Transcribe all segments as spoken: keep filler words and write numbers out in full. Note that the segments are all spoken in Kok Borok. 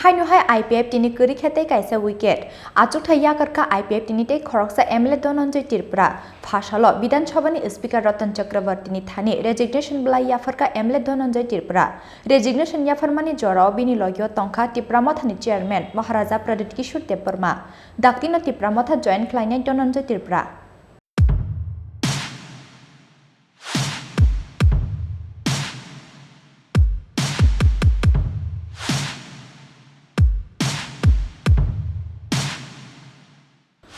Haino hai I P F T ni kwrwi khe tei kaisa wicket. Achukthai yakarkha I P F T ni tei khoroksa M L A Dhananjay Tripura. Phasalo Bidhan Sabha ni Speaker Ratan Chakraborty ni thani resignation bwlai yapharkha M L A Dhananjay Tripura. Resignation yapharmani jorao bini logio tongkha Tipra Motha ni Chairman Maharaja Pradyut Kishore Debbarma. Daktino Tipra Motha join khlainai Dhananjay Tripura.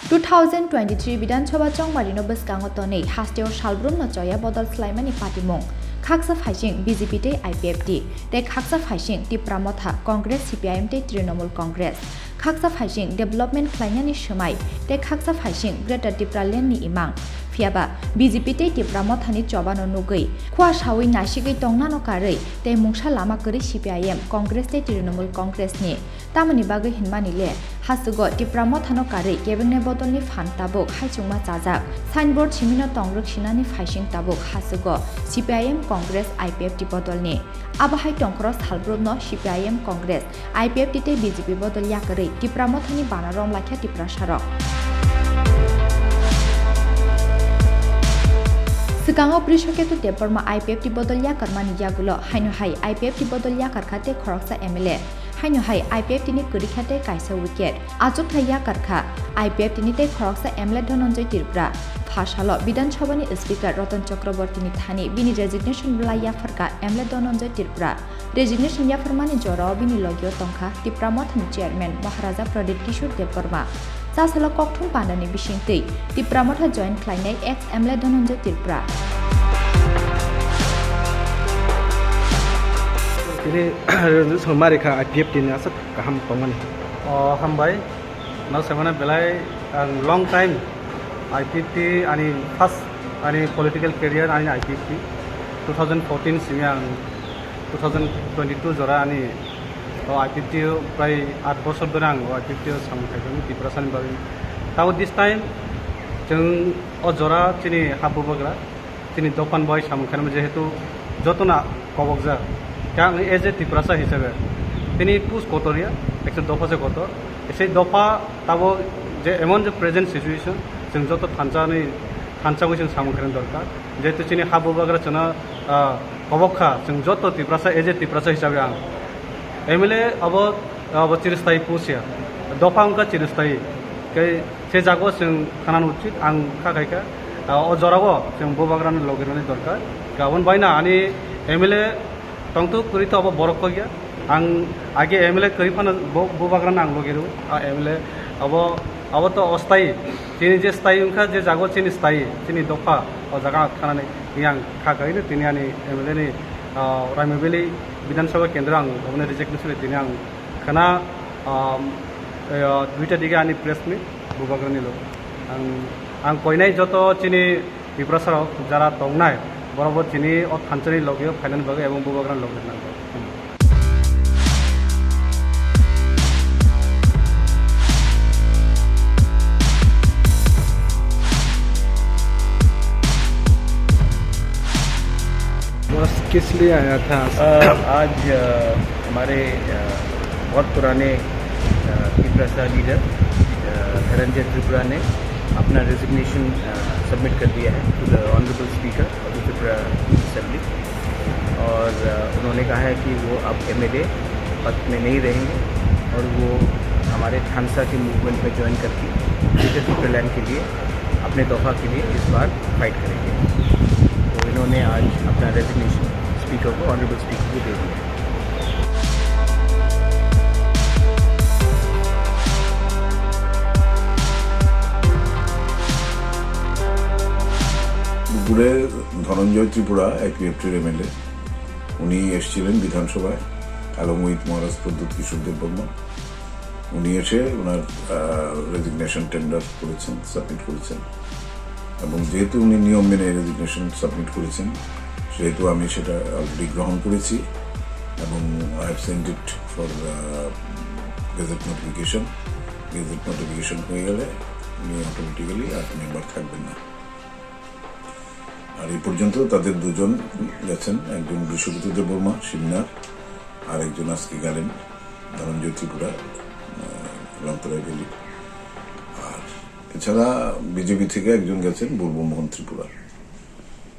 Two thousand twenty-three Bidhan Sabha chongmarino bwskango tonwi hasteo salbrumno choya bodol swlaimani patimung. Khaksa phaising B J P tei I P F T, tei khaksa phaising Tipra Motha, Congress, C P I M tei Trinamool Congress. Khaksa phaising development khlainani swmai tei khaksa phaising Greater Tipraland ni imang. Phiyaba B J P tei Tipra Mothani chobano nugwi, khua sawi nasigwi tongnano karwi tei mungsa lama kwrwi C P I M, Congress tei Trinamool Congress ni. Tamoni bagwi hinmani le, hasugo Tipra Mothano karwi kebengnai bodolni phan tabuk haichungma chajak. Signboard simino tongrwk sinani phaising tabuk hasugo C P I M, Congress, I P F T bodolni. Abo hai tongkhoro salbrumno C P I M, Congress, I P F T tei B J P bodol yakarwi Tipra Mothani bana romlaikha Tiprasarok. Swkango Brishaketu Debbarma I P F T bodol yakarmani yagulo haino hai I P F T bodol yakarkha tei khoroksa M L A. Haino hai I P F T ni kwrwi kha tei kaisa wicket. Achukthai yakarkha I P F T ni tei khoroksa M L A Dhananjay Tripura. Phasalo Bidhan Sabha ni Speaker Ratan Chakraborty ni thani bini resignation bwlai yapharkha M L A Dhananjay Tripura. Resignation yapharmani jorao bini logio tongkha Tipra Mothani Chairman Maharaja Pradyut Kishore Debbarma. Chasalo kokthum pandani bisingtwi Tipra Motha join khlainai ex M L A Dhananjay Tripura. Tini resignation marikha I P F T ni, aswk kaham tongmani. O, hambai. No, semana belai ang long time I P F T ani first ani political career ani I P F T two thousand fourteen simi ang two thousand twenty-two jora ani o I P F T o prai aat bosor dhore ang o I P F T o samung khaikha Tiprasani bagwi. Tabo this time chwng o jora chini ha bubagra chini dophani bai samung khainai jehetu jotono kobokjak. Khe ang as a Tiprasa hisabe tini post kotor ya, ekta dopha se kotor. Sei dopha tabo je emon je present situation, chwng joto thansa ni, thansa bai chwng samung khaina dorkar. Jehetu chini ha bubagra chwngno, ah, kobok kha, chwng joto Tiprasa, as a Tiprasa hisabe ang M L A abo, abo chiristai post ya, dopha wngkha chiristai. Khe Se jago chwng khanani uchit, ang kha khaikha, ah, o jorao chwng bubagrani logi rwni dorkar. Aboni baino ani M L A tongtwk kwrwi to abo borok kok ya. Ang age M L A kwrwi phano bo, bubagrano ang logi rw, a M L A abo, abo to ostai. Chini je stai wngkha, je jago chini stai, chini dopha, o jaga ang khanani yang kha khaino tini ani M L A ni, ah, Raimabelli Bidhan Sabha Kendro ang oboni reject ni sile tini ang khana, ah, eh, duita dige ani press meet. Bubagrani logo. Ang, ang koinai joto chini Tiprasa rok jara tongnai, borok bo chini o thansani logio phainani bagwi ebong bubagrani logio nangkuk. बस किस लिए आया था? अ, आज, अ, हमारे, अ, बहुत पुराने, अ, तिपरासा लीडर, अ, धनंजय त्रिपुरा ने अपना रेजिग्नेशन, अ, सबमिट कर दिया है to the honorable speaker of the Tripura Assembly। और, अ, उन्होंने कहा है कि वो अब एमएलए पद में नहीं रहेंगे और वो हमारे थानसा के मूवमेंट में ज्वाइन करके ग्रेटर तिपरालैंड के लिए, अपने दफा के लिए इस बार फाइट करेंगे। तो इन्होंने आज अपना रेजिग्नेशन स्पीकर को, ऑनरेबल स्पीकर को दे दिया है। দুপুরে ধনঞ্জয় ত্রিপুরা, আইপিএফটির এমএলএ, উনি এসেছিলেন বিধানসভায়, along with মহারাজ প্রদ্যুৎ কিশোর দেববর্মা। উনি এসে ওনার, আহ, রেজিগনেশন টেন্ডার করেছেন, সাবমিট করেছেন। এবং যেহেতু উনি নিয়ম মেনে রেজিগনেশন সাবমিট করেছেন, সেহেতু আমি সেটা অলরেডি গ্রহণ করেছি এবং I have sent it for, ah, gazette notification. Gazette notification হয়ে গেলে উনি অটোমেটিক্যালি আর মেম্বার থাকবেন না। আর এই পর্যন্ত তাদের দুজন গেছেন, একজন বৃষকেতু দেববর্মা, সিমনার, আর একজন আজকে গেলেন। ধনঞ্জয় ত্রিপুরা, আহ, রামতলা ভ্যালি। আর এছাড়া বিজেপি থেকে একজন গেছেন বুর্বমোহন ত্রিপুরা।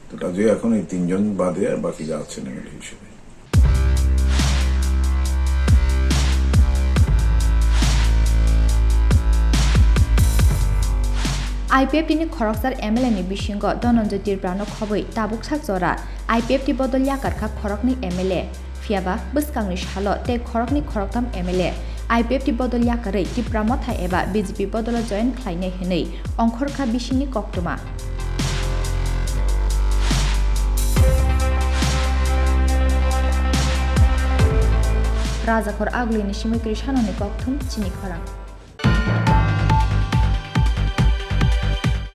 তো কাজেই এখন এই তিনজন বাদে আর বাকিরা আছেন এমএলএ হিসেবে। I P F T ni khoroksa M L A ni bisingo Dhananjay Tripura no khobwi tabuk sak jora I P F T bodol yakarkha khoroknwi M L A. Phiyaba bwskangni salo tei khoroknwi khoroktham M L A I P F T bodol yakarwi Tipra Motha eba B J P bodolo join khlainai hwnwi ongkhorkha bisingni koktwma. Rajakhor Agulini Simoi Krishanoni kokthum chini khorang.